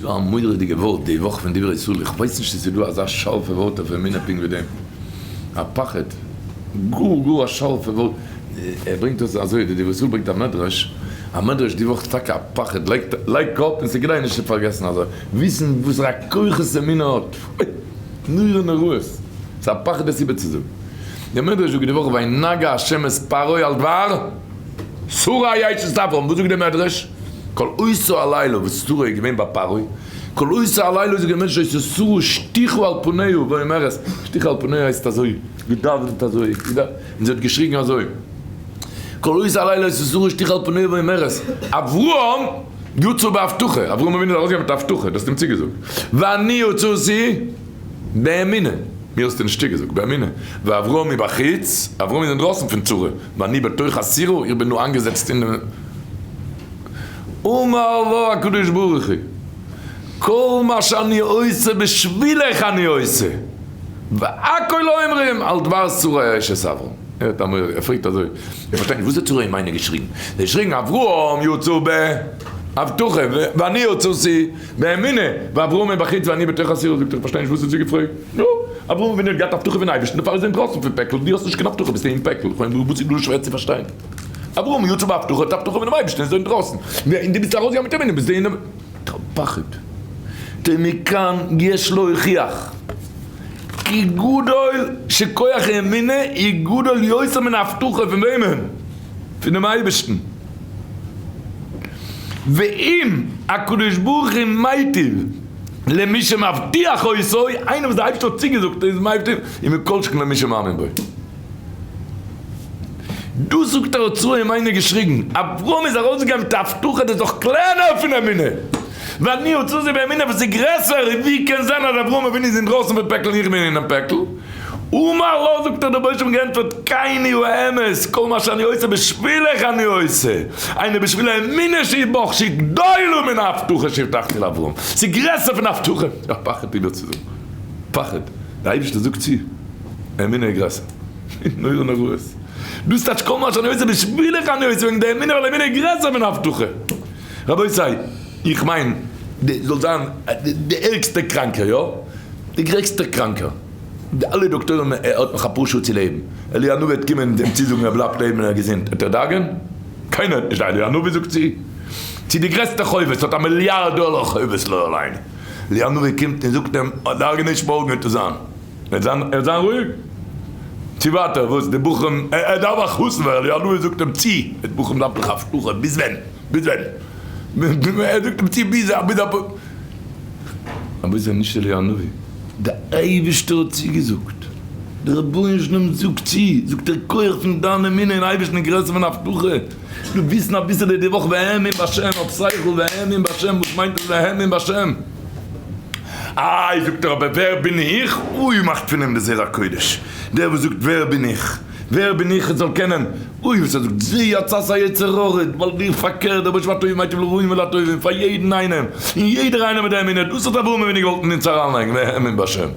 ס'דא א מורא'דיגע ווארט די וואך פון דברי ישראל, איך ווייס נישט צו ס'איז דא אזא שארפע ווארט אויף אמונה פונקט ווי דעם. א פחד. גאר גאר א שארפע ווארט. ער ברענגט דאס אזוי, די דברי ישראל ברענגט א מדרש, א מדרש די וואך טאקע א פחד, לייגט לייג קאפ און ס'איז כדאי נישט צו פארגעסן אזוי, וויסן וואסערע כוחות אמונה האט. אוי! נורא נוראות. ס'איז א פחד עס איבערצוזאגן. די מדרש זאגט די וואך וינגע ה' את פרעה על דבר שרה אשת אברהם, וואס זאגט די מדרש? כל אותו הלילה וואס שרה איז געווען ביי פרעה, כל אותו הלילה זאגט די מדרש היתה שרה שטוחה על פניה ואומרת, שטוחה על פניה הייסט אזוי, געדאווענט אזוי, און זי האט געשריגן אזוי, כל אותו הלילה היתה שרה שטוחה על פניה ואומרת, אברהם יצא בהבטחה, אברהם אבינו איז ארויסגעגאנגען מיט א הבטחה, דאס האט אים צוגעזאגט, ואני יצאתי באמונה, מיר האסטו נישט צוגעזאגט, באמונה, ואברהם מבחוץ, אברהם איז אינדרויסן פון צרה, ואני בתוך הסירה, איך בין דא איינגעזעצט אין דעם, אמר לו הקדוש ברוך הוא, כל מה שאני עושה בשבילך אני עושה, והכל אומרים על דבר שרה אשת אברהם. ער האט א מורא, ער פרעגט אזוי, איך פארשטיי נישט, וואס האט שרה אמנו געשריגן? זי האט געשריגן אברהם יצא בהבטחה, ואני יצאתי באמונה, ואברהם מבחוץ ואני בתוך הסירה, זאגט ער, איך פארשטיי נישט וואס האט זי געפרעגט? נו, אברהם אבינו האט געהאט הבטחה פון אייבערשטן, דערפאר איז ער אינדרויסן פון פעקל, דו האסט נישט קיין הבטחה ביסטו אין פעקל, כ'מיין וואס איז דא שווער צו פארשטיין? אברהם יצא בהבטחה האט הבטחה פונעם אייבערשטן איז ער אינדרויסן, און דו ביסט ארויסגעגאנגען מיט אמונה ביסטו אינעם פחד. מכאן יש להוכיח כי גדול שכוח האמונה הוא גדול יותר מן ההבטחה פון וועמען? פונעם אייבערשטן. ואם הקדוש ברוך הוא מיטיב למי שמבטיח אותו, איינער וואס דער אייבערשטער האט צוגעזאגט איז מיטיב, ומכל שכן למי שמאמין בו. דא זאגט ער האט שרה אמנו געשריגן, אברהם איז ארויסגעגאנגען מיט א הבטחה דאס איז דאך קלענער פון אמונה, ואני יצאתי באמונה וואס איז גרעסער, און ווי קען זיין אז אברהם אבינו איז אינדרויסן פון פעקל און איך בין אינעם פעקל? אמר לו זאגט ער דער רבונו של עולם געענטפערט כן הוא האמת כל מה שאני עושה בשבילך אני עושה, היינו בשביל האמונה שהיא בך שהיא גדולה מן ההבטחה שהבטחתי לאברהם, ס'איז גרעסער פון הבטחה, א פחד איבערצוזאגן, פחד, דער אייבערשטער זאגט צו, אמונה איז גרעסער. נורא נוראות. דאס טייטש כל מה שאני עושה בשבילך אני עושה וועגן די אמונה ווייל אמונה איז גרעסער פון הבטחה. רבותי, איך מיין די זאל זיין די ערגסטע קראנקער יא? די גרעסטע קראנקער. די אלע דאקטוירים ער האט נאך אפאר שעה צו לעבן. אלי' הנביא וועט קומען אים צוזאגן ער בלייבט לעבן און ער איז געזונט. וועט ער דאגה'ן? קיינער וועט נישט דאגה'ן. אלי' הנביא זאגט צו צו די גרעסטע חובות האט א מיליארד דאלער חובות לא עלינו. אלי' הנביא קומט און זאגט אים דאגה נישט מארגן וועט עס זיין. ער וועט זיין רואיג. צו ווייטער וואס די בחורים, ער דארף א חתן ווערן, אליהו הנביא זאגט אים צו, די בחורים דארפן דאך הבטחה, ביז ווען? ביז ווען? ער זאגט אים צו ביז א ביז א פ. אבער איז ער נישט אליהו הנביא, דער אייבערשטער האט צוגעזאגט, דער רבונו של עולם זאגט צו, זאגט דער כח פון דיין אמונה אין אייבערשטן איז גרעסער פון הבטחה, דו וויסן אביסעלע די וואך והאמין בהשם, האב שכל, והאמין בהשם, וואס מיינט עס והאמין בהשם? איי, זאגט ער, אבער ווער בין איך? אוי, מאכט פון אים די זרע קודש, דער וואס זאגט ווער בין איך? ווער בין איך איך זאל קענען? אוי, וואס ער זאגט, זה עצת היצר הרע, ווייל דיר פארקערט, דער רבונו של עולם הטוב מיטיב לרעים ולטובים, פאר יעדן איינעם, און יעדער איינער מיט די אמונה, דאס האט אברהם אבינו געוואלט אין אונז אריינלייגן, והאמין בהשם.